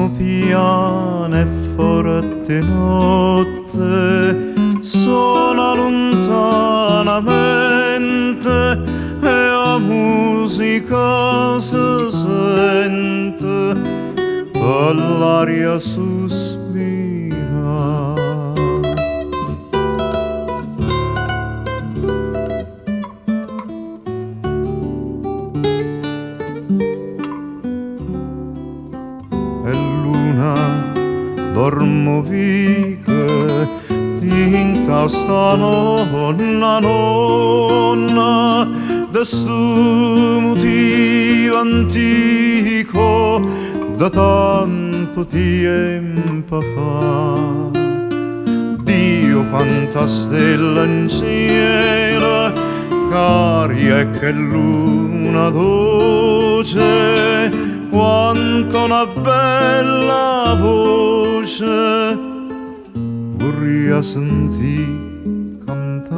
Nu pianefforte 'e notte sona luntanamente e 'a musica se sente pe' ll'aria suspirà. E l'una dorm' 'o vico dint' 'a 'sta nonna nonna de 'stu motivo antico de tanto tiempo fa. Dio quanta stelle 'ncielo, ch'aria e che luna doce, quanto 'na bella voce vurria sentì cantà.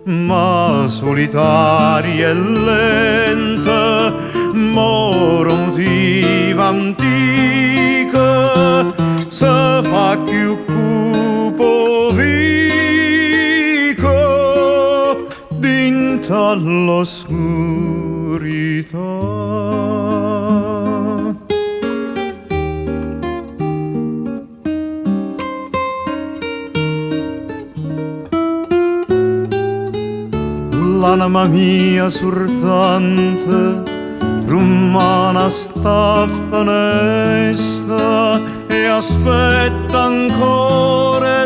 Ma sulitaria e lenta more 'o motivo antico, se fa chiù cupo 'o vico dint' 'a ll'oscurità. L'anema mia surtanto rummane a 'sta fenesta e aspetta ancora e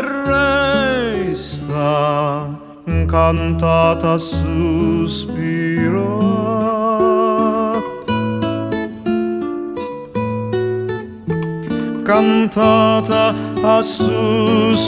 resta 'ncantata a suspirà. 'Ncantata a suspirà.